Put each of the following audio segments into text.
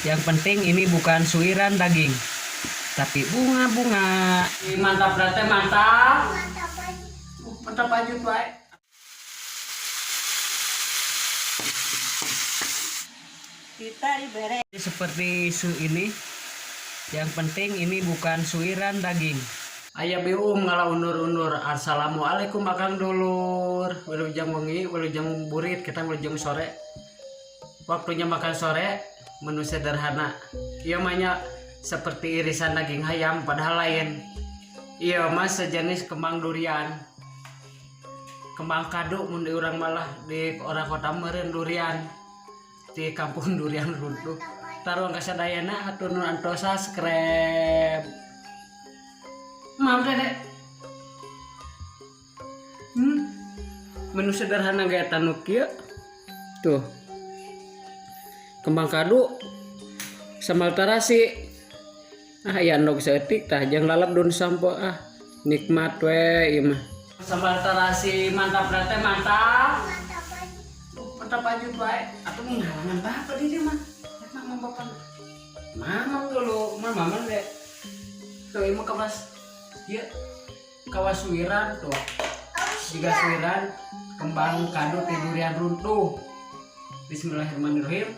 Yang penting ini bukan suiran daging, tapi bunga-bunga. Mantap berarti mantap. Mantap aja. Mantap aja tuh. Kita diberi. Seperti isu ini. Yang penting ini bukan suiran daging. Aya bium ngala undur-undur. Assalamualaikum akang dulur. Wilujeng wengi, wilujeng burit, kita wilujeng sore. Waktunya makan sore, menu sederhana. Ieu mah nya seperti irisan daging ayam padahal lain. Ieu mah sejenis kembang durian. Kembang kadu mun di urang malah di orang kota meureun durian. Di kampung durian runtuh. Taruh ka sadayana hatur nuhun antos subscribe. Maaf Dede. Menu sederhana gaya tanuk kieu. Tuh. Kembang kadu sambal tarasi. Ah aya endog saeutik tah jeung lalap daun sampo ah. Nikmat we ieu mah. Sambal tarasi mantap teh mantap. Mantap aja. Mantap aja bae. Atuh ngalangan bapak di dia mah. Mama bapak. Mamam dulu, mama deh. Tuh ieu mah kawas ieu kawas suiran tuh. Jiga suiran kembang kadu ti durian runtuh. Bismillahirrahmanirrahim.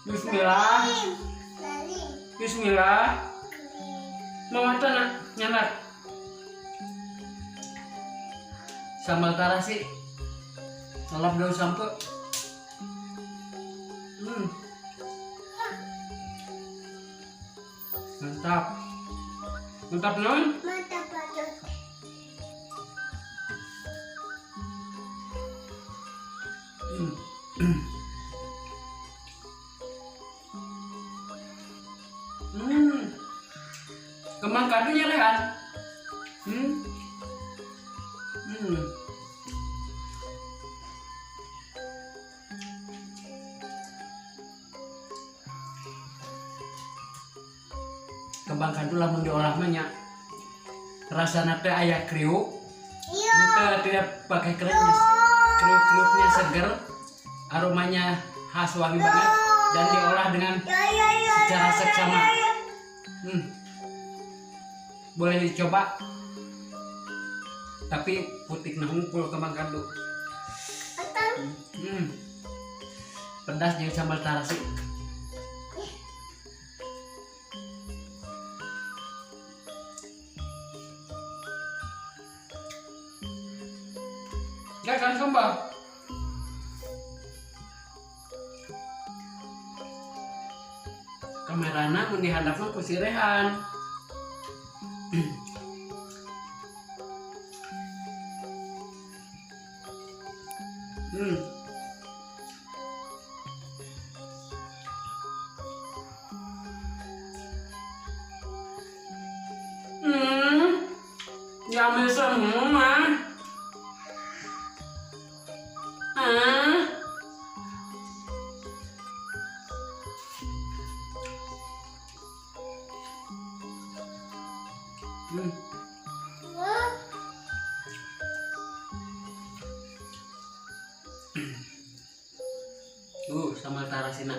Bismillah. Lali. Bismillah. Mama tuh nak nyandak. Sambal tarasi. Lalap daun sampo. Mantap. Mantap non? Mantap aja. Kembang kadunya Rehan. Kembang kadu lamun diolah mah nya. Rasana teh aya kriuk. Iya. Henteu, tidak pakai kriuknya. Kriuk-kriuknya seger. Aromanya khas wangi banget dan diolah dengan Ya ya ya. secara ya, seksama. ya, ya. Boleh dicoba. Tapi putih nangkul kembang kadu. Atau Pedas jeung sambal tarasi. Ya kan kembang. Kamerana mun dihandap mah ku si Rehan. Diambil semua. Ah. Sambal tarasina.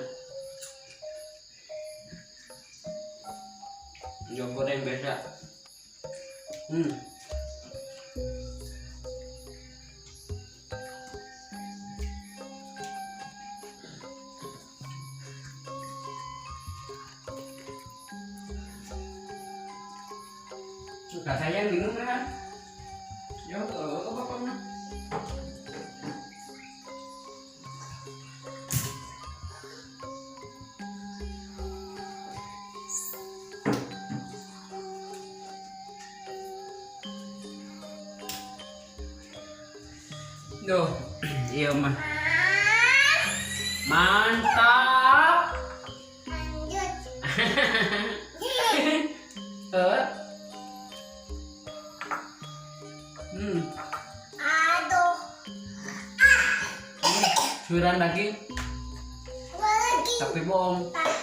Jok goreng biasa. Suka sayang minum kan? Ya, ke bapak mah. Duh, iya mah. Mantap. Lanjut. Aduh. Suiran daging. Lagi. Tapi bohong. Lagi.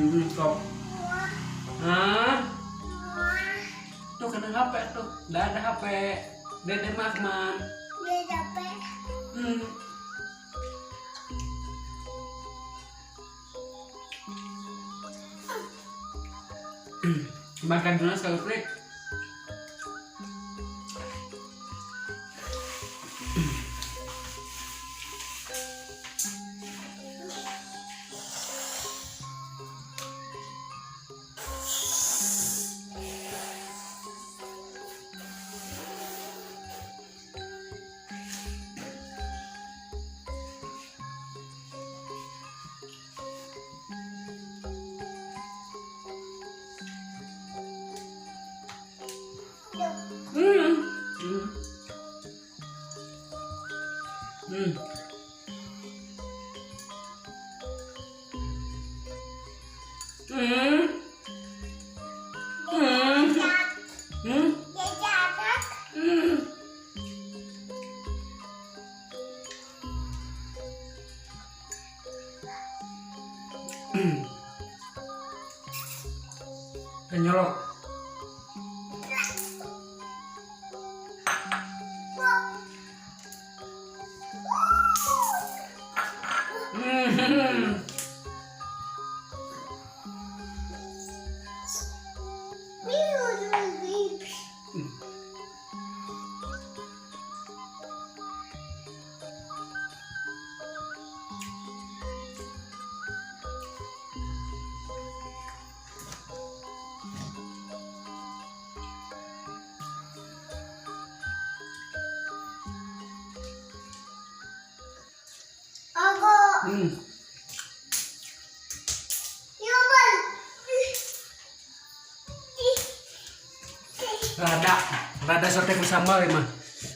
Kok. Hah? Tuh kena HP tuh. Dah ada HP. Dede Makman. Dia capek. Makan dulu sekali klik. Duh. Dia Dia jarak. Nyolok. Aku. Nyobel. Rada, rada sote ku sambal ya mah.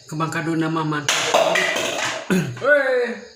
Kembang kaduna mah mantap. Weh.